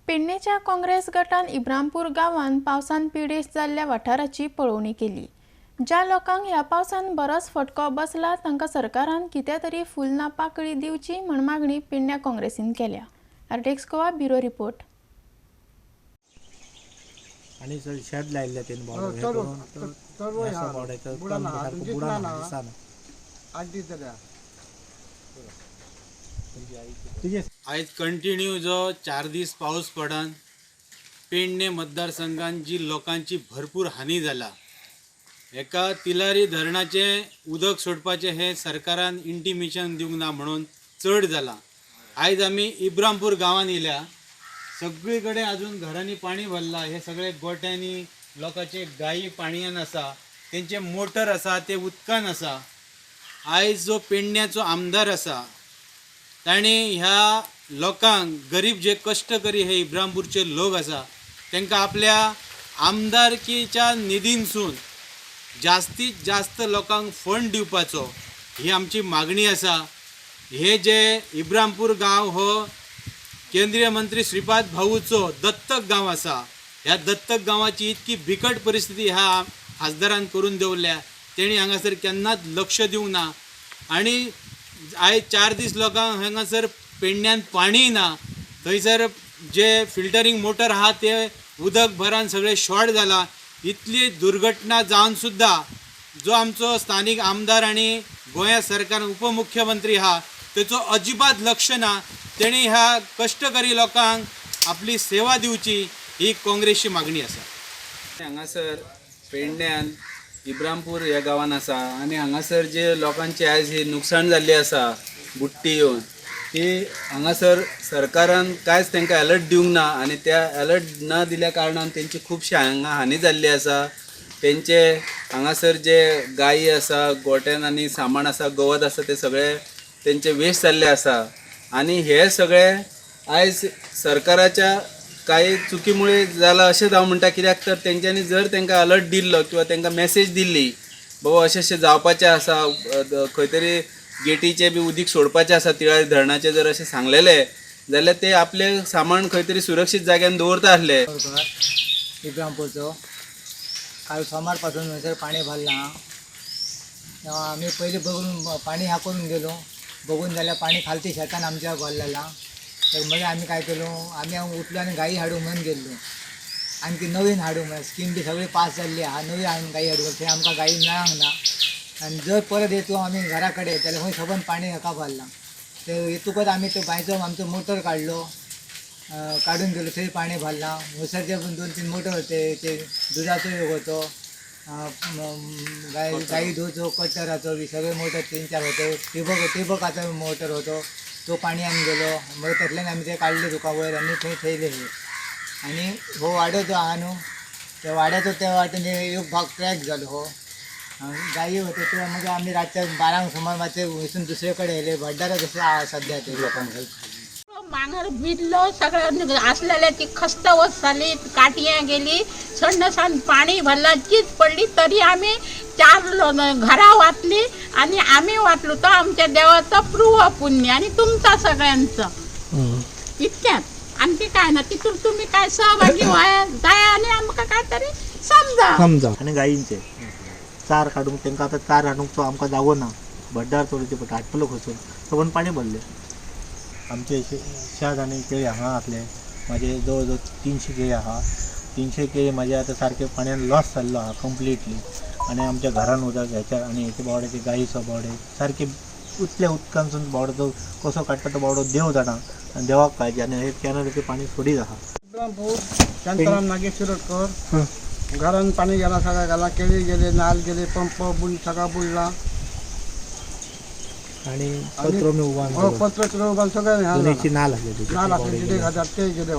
पेडणेच्या काँग्रेस गटान इब्रामपूर गांवांत पावसान पिडेस्त जाल्ल्या वाठाराची पळोवणी केली. ज्या लोकांक ह्या पावसान बरोच फटको बसला तांकां सरकारान कितें तरी फुलना पाकळी दिवची म्हण मागणी पेडण्या काँग्रेसीन केल्या. RTX Goa bureau report. आणि शेड लायिल्लें तेणी बावडो हें करून बावड्याचो सारको बुडाना दिसना. आयज कंटिन्यू जो 4 दीस पावस पडन पेडणे मतदारसंघात जी लोकांची भरपूर हानी जाला, एका तिलारी धरणाचें उदक सोडपाचें हें सरकारान इंटिमेशन दिवंक ना म्हणून चड जाला. आयज आमी इब्रामपूर गांवांत येयल्या, सगळी कडेन अजून घरांनी पाणी भरलां. हे सगळे गोट्यांनी लोकांचे गायी पाणयेन आसा, तेंचे मोटर आसा ते उदकान आसा. आयज जो पेडण्याचो आमदार आसा ताणें ह्या लोकांक गरीब जे कश्ट करी हे इब्रामपूरचे लोक आसा तांकां आपल्या आमदारकीच्या निधीनसून जास्तीत जास्त लोकांक फंड दिवपाचो ही आमची मागणी आसा. हे जे इब्रामपूर गांव हो केंद्रीय मंत्री श्रीपाद भाऊचो दत्तक गांव आसा. ह्या दत्तक गांवाची इतकी बिकट परिस्थिती ह्या खासदारान करून दवरल्या, तेणी हांगासर केन्नाच लक्ष दिवंक ना. आनी आयज 4 दीस लोकांक हांगासर पेडण्यान पाणी ना, थंयसर जे फिल्टरींग मोटर आहा ते उदक भरान सगळें शॉर्ट जाला. इतली दुर्घटना जावन सुद्दां जो आमचो स्थानीक आमदार आनी गोंया सरकार उपमुख्यमंत्री आहा तेचो अजिबात लक्ष ना. तेणी ह्या कश्टकरी लोकांक आपली सेवा दिवची ही काँग्रेसची मागणी आसा. हांगासर पेडण्यान इब्रामपूर ह्या गांवान आसा आनी हांगासर जे लोकांचे आयज ही नुकसाण जाल्ली आसा बुडटी येवन, ती हांगासर सरकारान कांयच तांकां अलर्ट दिवंक ना आनी त्या अलर्ट ना दिल्या कारणान तेंची खुबशी हांगा हानी जाल्ली आसा. तेंचे हांगासर जे गायी आसा, गोट्यान आनी सामान आसा, गवत आसा, ते सगळे तेंचे वेस्ट जाल्ले आसा. आनी हे सगळे आयज सरकाराच्या कांय चुकीमुळे जाला अशेंच हांव म्हणटा, कित्याक तर तेंच्यांनी जर तांकां अलर्ट दिल्लो किंवा तांकां मॅसेज दिल्ली बाबा अशें अशें जावपाचें आसा, खंय तरी गेटीचें बी उदीक सोडपाचें आसा तिळारी धरणाचें जर अशें सांगलेलें जाल्यार ते आपलें सामान खंय तरी सुरक्षीत जाग्यान दवरता आसले. इब्रामपूरचो काल सोमार पासून थंयसर पाणी भरलां. तेव्हा आमी पयलीं बघून पाणी ह्या करून गेलो, बघून जाल्यार पाणी खालती शेतान आमच्या भरलेलां. तर मागीर आमी काय केलो, आमी उठलो आनी गायी हाडूंक म्हणून गेल्लो. आणखी नवीन हाडूंक म्हळ्यार स्कीम बी सगळी पास जाल्ली आहा, नवी हाडून गायी हाडूंक, थंय आमकां गायी मेळांक ना. आनी जर परत येतो आमी घरा कडेन जाल्यार खंय सबंद पाणी हाका भरलां. ते येतकच आमी तो बांयचो आमचो मोटर काडलो, काडून गेलो, थंय पाणी भरलां. हयसरचे पण 2-3 मोटर होते, ते दुधाचो एक होतो, गाई धुवचो कटराचो बी सगळे मोटर 3-4 होते. टिबकाचो मोटर होतो, तो पाणयान गेलो. मागीर तसल्यान आमी ते काडले तुका वयर आनी थंय थेयले. हे आनी हो वाडो जो आहा न्हू त्या वाड्याचो त्या वाटेन एक भाग क्रॅक जालो. हो गायी होते ते मागीर आमी रातच्या 12 सुमार मातशे वचून दुसरे कडेन येयले. भंडारा तशें आहा सद्या ते लोकांक. मांगर भिजलो सगळं असलेल्याची खस्तावत झाली, काटयां गेली, संडसान पाणी भरला, चीज पडली, तरी आम्ही 4 घरा वाचली आणि आम्ही वाचलो. तो आमच्या देवाचा पूर्व पुण्य आणि तुमचा सगळ्यांचं इतक्यात आणखी काय ना. तिथून तुम्ही काय सहभागी व्हाय जाय आणि आमकां कांयतरी समजा समजा. आनी गायींचे चार काडूंक तांकां आतां चार हाडूंक तो आमकां जागो ना, भड्डार चोडचे पडटा, हाडटलो खंयसून तो पण पाणी भरलें. आमचे शेत आनी केळी हांगा आसले, म्हाजे जवळ जवळ 300 केळी आहा. 300 केळी म्हाजे आतां सारके पाणयान लॉस जाल्लो आहा कंप्लिटली. आनी आमच्या घरान उदक हेच्या आनी हेचे बावड्याचे गायीचो बावडे सारके उतल्या उदकांसून बावडो कसो काडटा तो बावडो देव जाणा आनी देवाक काळजी. आनी हे कॅनलाचें पाणी सोडीत आहा. शांताराम नागेश शिरोडकर. घरान पाणी गेला, सगळं गेला, केळी गेले, नाल गेले, पंप बुड सगळा बुडला. आणि पत्रो मी उभा पत्रो उभा सगळं नाल आसले, नाल आसले 1,500 ते गेले.